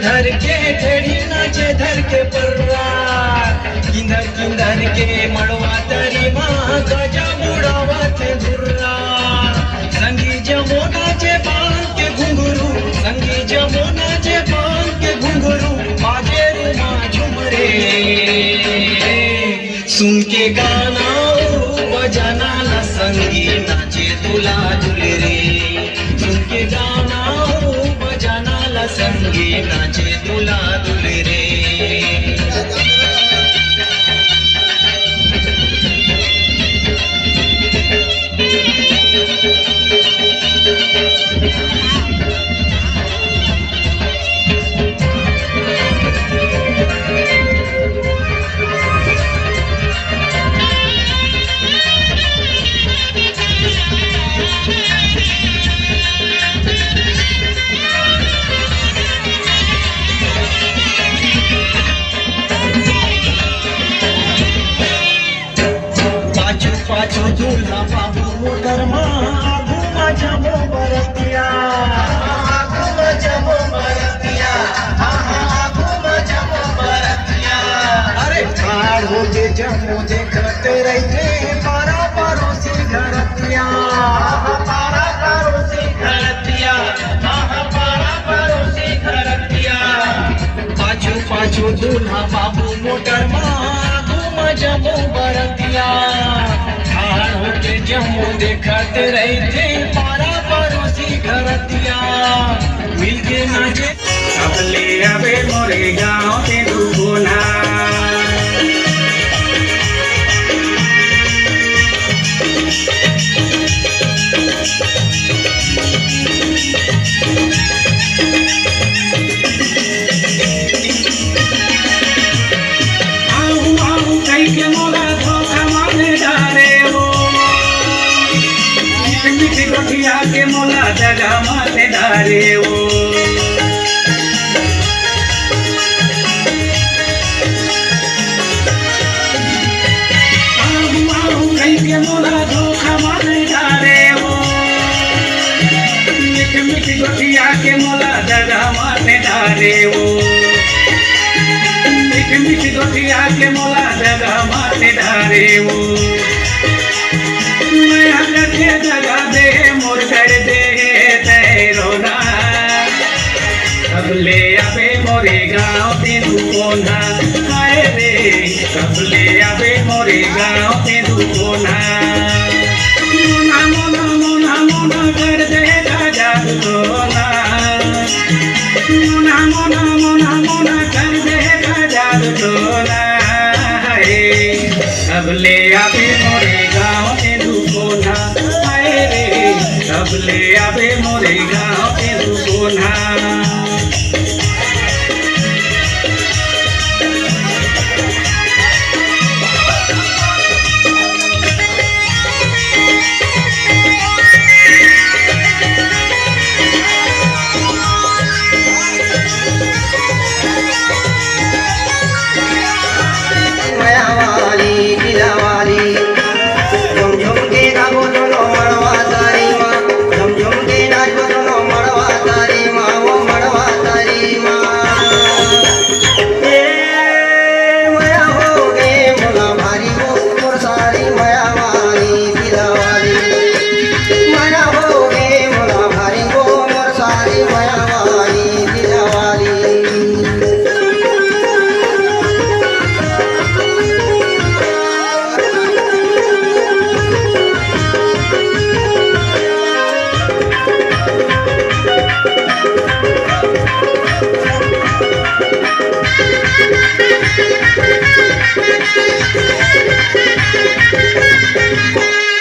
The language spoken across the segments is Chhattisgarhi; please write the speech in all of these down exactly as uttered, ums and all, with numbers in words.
धर के ठेड़ी नाचे धर के पर्रा, किंधर किंधर के मड़वा तरी मा गजा उड़ावत धुर्रा। संगी जमो नाचे बांध के घुंघरू, संगी जमो नाचे बांध के घुंघरू, बाजे रे माँ झुमरे। सुन के गाना ओ बजाना ला संगी नाचे दुला दुल रे। सुन के गाना ओ बजाना ला संगी नाचे दुला दुल रे। पाछू पाछू दूल्हा बाबू मोटर मा, आगू मा जमो बरतिया। आगू मा जमो बरतिया। हाँ, हाँ, आगू मा जमो बरतिया। अरे ठाड़ होके जमो देखत रहिथे पारा परोसी घरतिया। हाँ, हाँ, पारा परोसी घरतिया। हाँ, हाँ, पारा परोसी घरतिया। पाछू पाछू दूल्हा बाबू मोटर मा, आगू मा जमो बरतिया। ठाड़ होके जमो देखत रहिथे पारा परोसी घरतिया। मिलके नाचे। अब ले आबे मोरे गाँव के दुगुना। आहू, आहू कहिके मोला धोखा माने डारे वो। मीठ, मीठ गोठिया के मोला दगा माने डारे वो। आहू, आहू कहिके मोला धोखा माने डारे वो। मीठ, मीठ गोठिया के मोला दगा माने डारे वो। मीठ, मीठ गोठिया के मोला दगा माने डारे वो। मया करके दगा दे मोर कर दे तै रोना। अब ले आबे मोरे गाँव के दुगुना, हाय रे। अब ले आबे मोरे गाँव के दुगुना। मोना, मोना, मोना, मोना कर दे दगा दुगुना। मोना, मोना, मोना, मोना कर दे दगा दुगुना। हाय, अब ले आबे मोरे गाँव के दुगुना। हाय रे, अब ले आबे मोरे गाँव के दुगुना। मया वाली, पीला वाली, झुम झुम के गाबो दोनों मड़वा तारी माँ, झुम झुम के नाचबो दोनों मड़वा तारी माँ, वो मड़वा तारी माँ। ए मया होगे मोला भारी वो मोर सारी मया वाली, पीला वाली। मया होगे मोला भारी वो मोर सारी मया वाली, पीला वाली।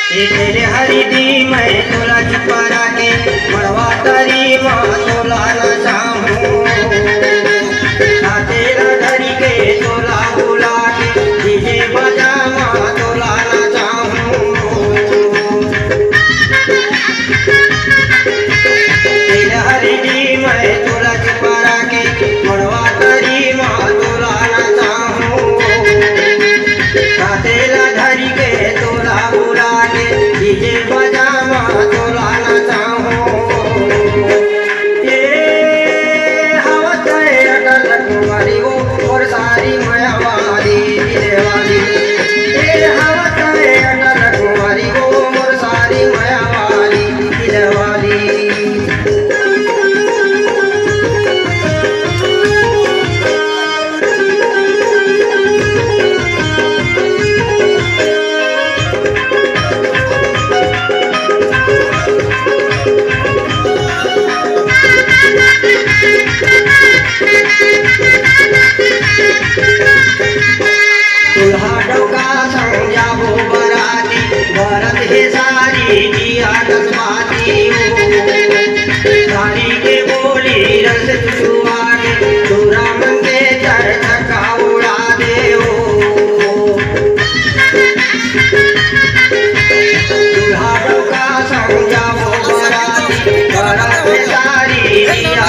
ए तेरे हरी दी मैं तोला चुपरा के मड़वा तारी माँ तोला ना चाहूँ। आ तेरा धरी के तोला बुला के डीजे बजा माँ तोला ना चाहूँ। तेरे हरी दी मैं तोला चुपरा के मड़वा तारी माँ तोला ना चाहूँ। तेला धरी के तोला बुला के डीजे बजा माँ तोला नचाहूँ। ए दूल्हा डौका संग जाबो बराती, करत हे सारी रिया